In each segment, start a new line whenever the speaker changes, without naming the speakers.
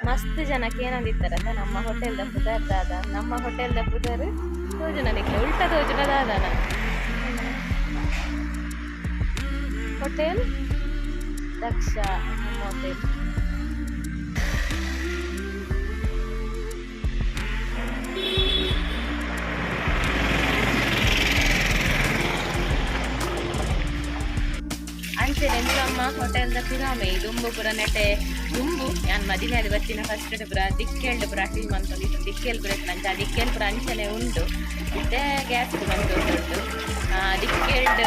ಮಸ್ತ್ ಜನ ಕೇನಂದಿತ್ತಾರತ್ತ ನಮ್ಮ ಹೋಟೆಲ್ದ ಪುದರ್ ದಾದ, ನಮ್ಮ ಹೋಟೆಲ್ದ ಪುದರ್ ತೋಜುನ ನಿಕ್ಲೆ ಉಲ್ಟ ತೋಜುನ ದಾದನ ಹೋಟೆಲ್ ದಕ್ಷ ನಮ್ಮ ಹೋಟೆಲ್. ಅಂಚೆನೆ ನಮ್ಮ ಹೋಟೆಲ್ದ ಪಿರಾಮೆ ದುಂಬು ಪುರ ನೆಟೆ ದುಂಬು ಯಾನ್ ಮದಿಮೆ ಅದು ಬತ್ತಿನ ಫಸ್ಟ್ ಪುರ ದಿಕ್ಕೆಲ್ಡ್ ಪುರ ಅಟಿಲ್ ಮಂತೊಂದು ಇತ್ತು, ದಿಕ್ಕೆಲ್ ಪುರ ಅಂಚ ದಿಕ್ಕೆಲ್ ಪುರ ಅಂಚನೆ ಉಂಡು. ಇತ್ತೆ ಗ್ಯಾಸ್ ಬಂದು ಉಂಟು. ದಿಕ್ಕೆಲ್ಡ್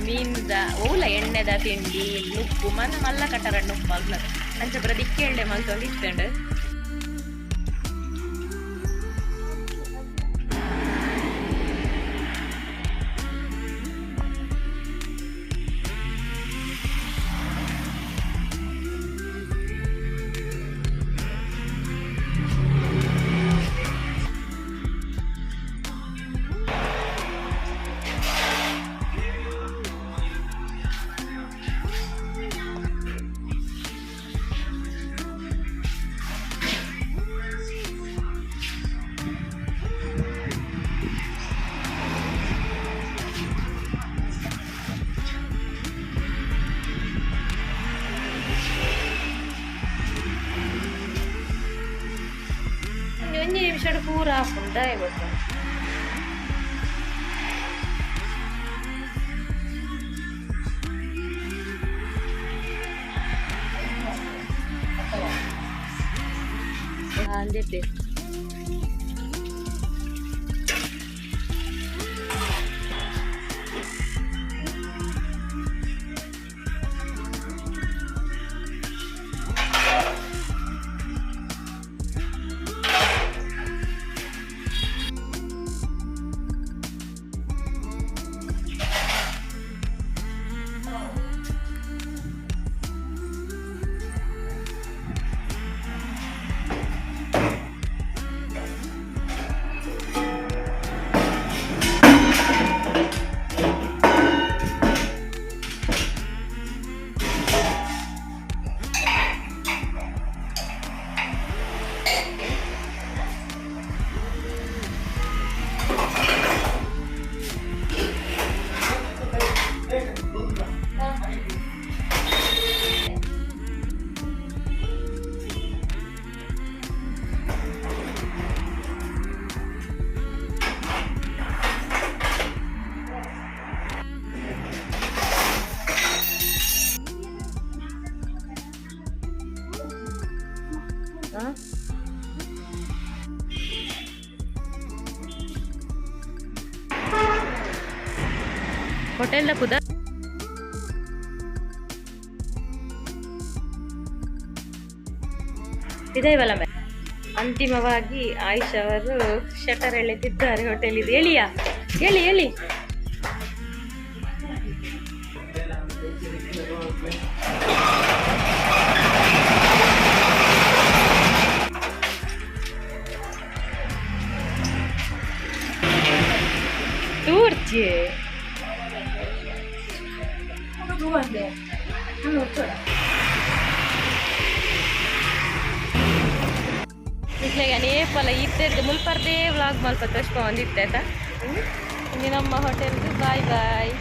ಮೀನ್ದ ಓಲ ಎಣ್ಣೆದ ತಿಂಡಿ ನುಪ್ಪು ಮನ ಮಲ್ಲ ಕಟ್ಟರ ನುಪ್ಪು ಮಲ್ಪನ ಅಂಚ ಪುರ ದಿಕ್ಕೆಲ್ಡೆ ಮಲ್ತೊಂದು ಇತ್ತುಂಡು. ಒಂಜಿ ನಿಮಿಷ ಪೂರ ಆಪುಂಡು ಗೊತ್ತ. ಅಂದಿದ್ದೆ ಹೋಟೆಲ್ದ ಪುದರ್ ಇದೈವಲ್ಲ ಮೇ. ಅಂತಿಮವಾಗಿ ಆಯುಷ್ ಅವರು ಶಟರ್ ಎಳೆದಿದ್ದಾರೆ ಹೋಟೆಲ್ ಇದು. ಎಳಿಯಾ ಎಳಿ ಎಳಿ. ತೂರ್ಚಿ ನಿಕ್ಲೆಗ್ ಅನೇಪಲ ಇತ್ತೆರ್ದು ಮುಲ್ಪರ್ದೇ ವ್ಲಾಗ್ ಮಲ್ಪ ತೋಷ್ಪ ಒಂದಿತ್ತೆ ಆಯ್ತಾ. ಇನ್ನು ನಮ್ಮ ಹೋಟೆಲ್ದು ಬಾಯ್ ಬಾಯ್.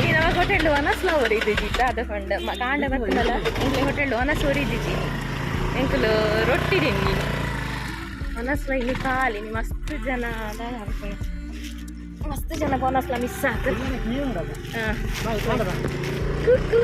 ಈ ನಮ್ಮ ಹೋಟೆಲ್ ಒನಸ್ಲ ಒರಿದಿಜಿ ದಾದ ಪಂಡ ಕಾಂಡ ಬರ್ತದಲ್ಲ ಎಂಕ್ಲೆ ಹೋಟೆಲ್ ಒನಸ್ ಒರಿದಿಜಿ ಎಂಕುಲು ರೊಟ್ಟಿ ತಿಂದಿ ಒನಸ್ಲ ಇಲ್ಲಿ ಖಾಲಿ ಮಸ್ತ್ ಜನ ಅನ್ಕೊಂಡು ಮಸ್ತ್ ಜನ ಒನಸ್ಲ ಮಿಸ್ ಆತು. ಕುಕ್ಕು.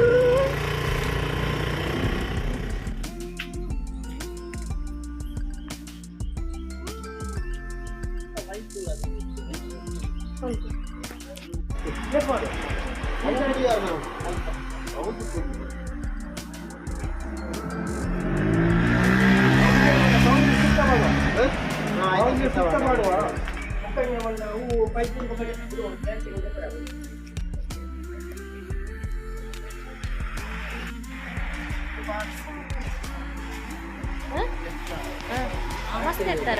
ಮಸ್ತ್ ಎತ್ತರ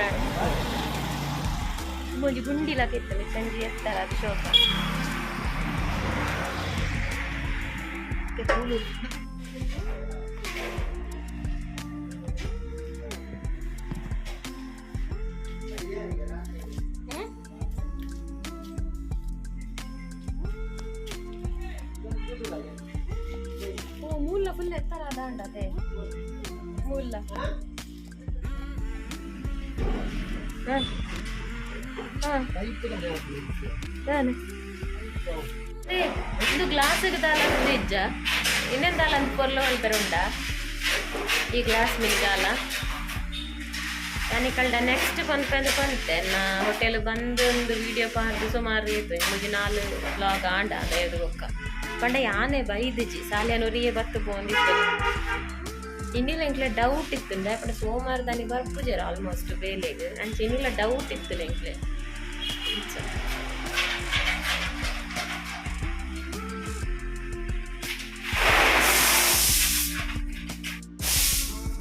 ಒಂಜಿ ಗುಂಡಿಲಕ ಇತ್ತು ಸಂಜೆ ಎತ್ತರ ಅದು ಶೋಕ. ಓ ಮೂಲ ಫುಲ್ ಎತ್ತರ ಅದಾಂಡತೆ ಮೂಲ. ಇದು ಗ್ಲಾಸ್ಗೆ ದಾಲ ಇಜ್ಜ ಇನ್ನೇನು ದಾಲ ಅಂತ ಪೊರ್ಲ ಮಲ್ಪೆರೆ ಉಂಡಾ ಈ ಗ್ಲಾಸ್ ಮಿಲ್ಗಾಲ. ಯಾನಿಕಲ್ಡ ನೆಕ್ಸ್ಟ್ ಪನ್ಪೆಂದು ಪಂತೆ ನಾ ಹೋಟೆಲ್ ಬಂದು ಒಂದು ವಿಡಿಯೋ ಪಾಡ್ದು ಸುಮಾರು ಇತ್ತು ಮುಜಿ ನಾಲ್ ಬ್ಲಾಗ್ ಆಂಡ ಅದ ಬೊಕ್ಕ ಪಂಡ ಯಾನೆ ಬೈದಿಜಿ ಸಾಲ್ಯಾನೊರಿಯೇ ಬತ್ತು ಪೋಂದಿತ್ತು. ಇನ್ನಿಲ್ಲ ಎಂಕ್ಲೆ ಡೌಟ್ ಇತ್ತು ಪಂಡ ಸೋಮವಾರ ದಾನಿ ಬರ್ಪುಜೆರ್ ಆಲ್ಮೋಸ್ಟ್ ಬೇಲೆಗ್ ಅಂಚ ಇನ್ನಿಲ್ಲ ಡೌಟ್ ಇತ್ತು ಎಂಕ್ಲೆ.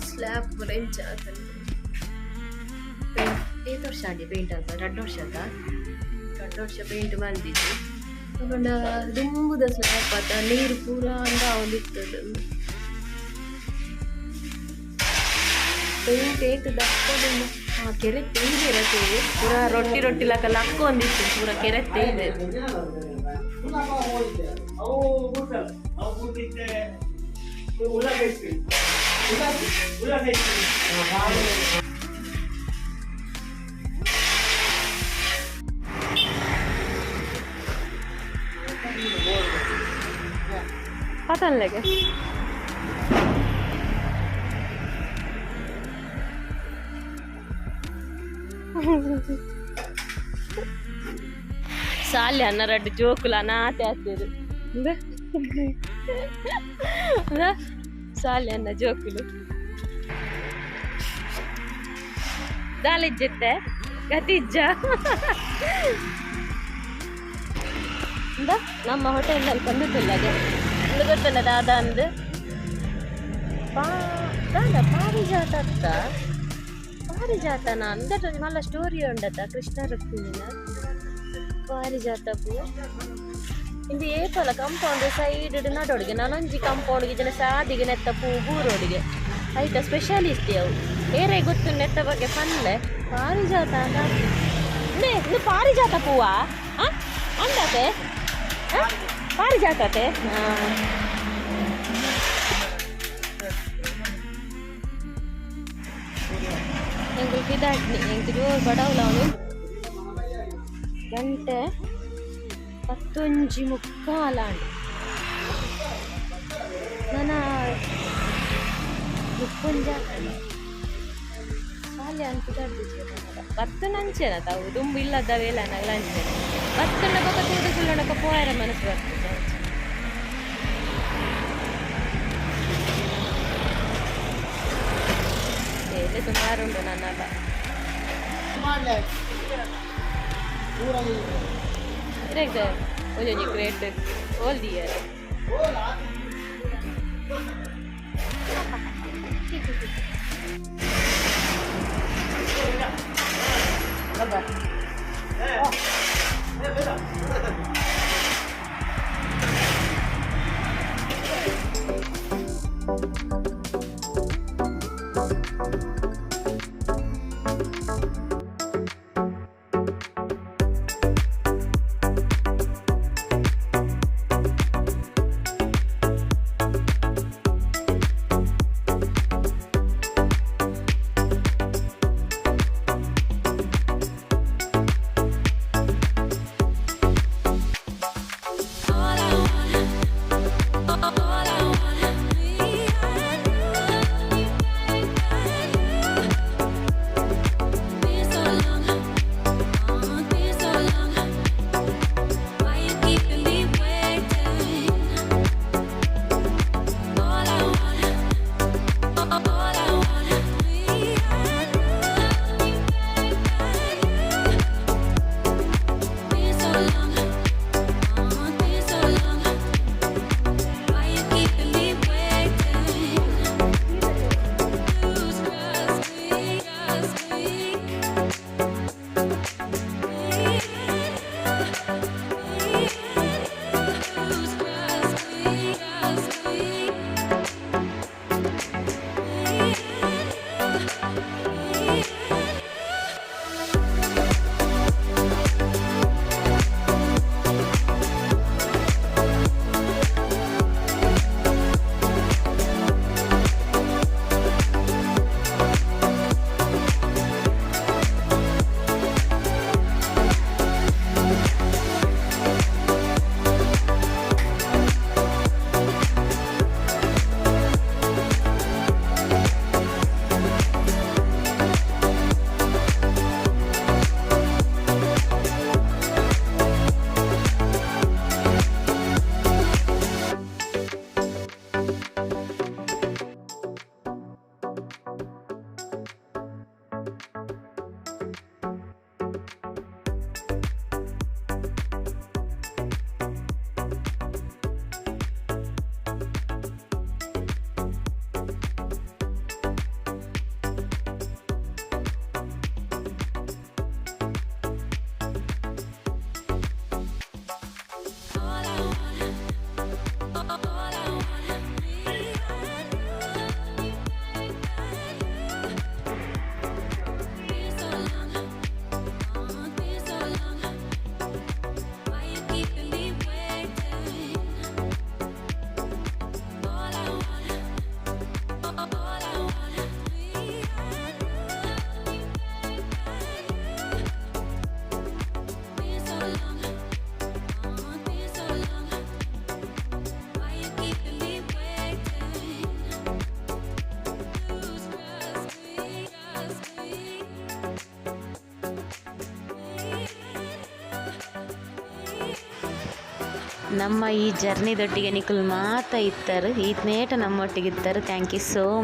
ಸ್ಲ್ಯಾಬ್ ಪೂರ ಇಂಚ ಆತುಂಡು. ಪೇಂಟ್ ಏತ್ ವರ್ಷ ಆಂಡಿ ಪೇಂಟ್ ಆತ? ರಡ್ಡ್ ವರ್ಷ ಆತ? ರಡ್ಡ್ ವರ್ಷ ಪೇಂಟ್ ಮಲ್ದಿಜಿ. ಪಂಡ ದುಂಬುದ ಸ್ಲ್ಯಾಬ್ ಆತ, ನೀರು ಪೂರ ಅಂದ ಆವೊಂದಿತ್ತುಂಡು. ಪೇಂಟ್ ಏತ್ ದಪ್ಪದುಂಡು. ಆ ಕೆರೆ ತೇಯ್ದೆರತೆ ಪೂರ ರೊಟ್ಟಿ ರೊಟ್ಟಿ ಲಕ ಲಕ್ಕೊಂದಿತ್ತು ಪೂರ ಕೆರೆ ತೇಯ್ದೆ. ಪತನ್ಲೆಗೆ ಸಾಲೆ ಅನ್ನ ರಡ್ಡ್ ಜೋಕುಲು ಅನಾತೆ ಆತೆರ್ ಸಾಲೆ ಅನ್ನ ಜೋಕುಲು ದಾಲಿಜ್ಜಿತ್ತೆ ಗತಿಜ್ಜ. ಇಂದ ನಮ್ಮ ಹೋಟೆಲ್ ಅಲ್ಲಿ ಬಂದುತ್ತಲ್ಲದೆ ಒಂದು ಗೊತ್ತಲ್ಲ ದಾದ ಅಂದ್ ಪಾ ದಾದ ಪಾರಿಜಾತ ಅತ್ತ ಪಾರಿಜಾತನ ಅಂದಟ ಒಂಜಿ ಮಲ್ಲ ಸ್ಟೋರಿ ಉಂಡತ ಕೃಷ್ಣ ರುಕ್ಮಿಣಿನ ಪಾರಿಜಾತ ಪೂ. ಇಂದು ಏಪಲ ಕಂಪೌಂಡ್ ಸೈಡ್ ನಡೋಡಿಗೆ ನನೊಂಜಿ ಕಂಪೌಂಡ್ ಜನ ಸಾದಿಗೆ ನೆತ್ತ ಪೂ ಬೂರೋಡಿಗೆ ಐತ ಸ್ಪೆಷಾಲಿಸ್ಟ್ ಅವು ಏರೇ ಗೊತ್ತು ನೆತ್ತ ಬಗ್ಗೆ ಪನ್ಲೆ. ಪಾರಿಜಾತ ಅಂದ ಇಂದು ಪಾರಿಜಾತ ಪೂವಾ ಅಂದಾತೆ ಪಾರಿಜಾತತೆ. ಎಂಕುಲು ಪಿದಾಡ್ನಿ ಎಂಕ್ ಜೋರು ಬಡವುಲ ಅವನು. ಗಂಟೆ 10:45 ಆಂಡ್. ನನ ಮುಪ್ಪೊಂಜ ಸಾಲೆ ಅಂತ ಬತ್ತುನಂಚೆನ ತಾವು ದುಂಬು ಇಲ್ಲದ ವೇಲ ನಗಲ ಅಂಚೆನೆ ಬತ್ತುಂಡ ಬೊಕ ತೂದು ಕುಲ್ಲುಣಕ ಪೋಯರ ಮನಸ್ಸು ಬರ್ತದೆ. ಬೇಲೆ ಸುಮಾರು ಉಂಟು ನನ್ನಲ್ಲ. ಒಂಜೊಂಜಿ ಗ್ರೇಟ್ ಓಲ್ ದಿಯರ್. ನಮ್ಮ ಈ ಜರ್ನಿ ದೊಟ್ಟಿಗೆ ನಿಕುಲು ಮಾತ ಇತ್ತರ್, ಈತ್ನೇಟ ನಮ್ಮೊಟ್ಟಿಗೆ ಇತ್ತರ್. Thank you so much.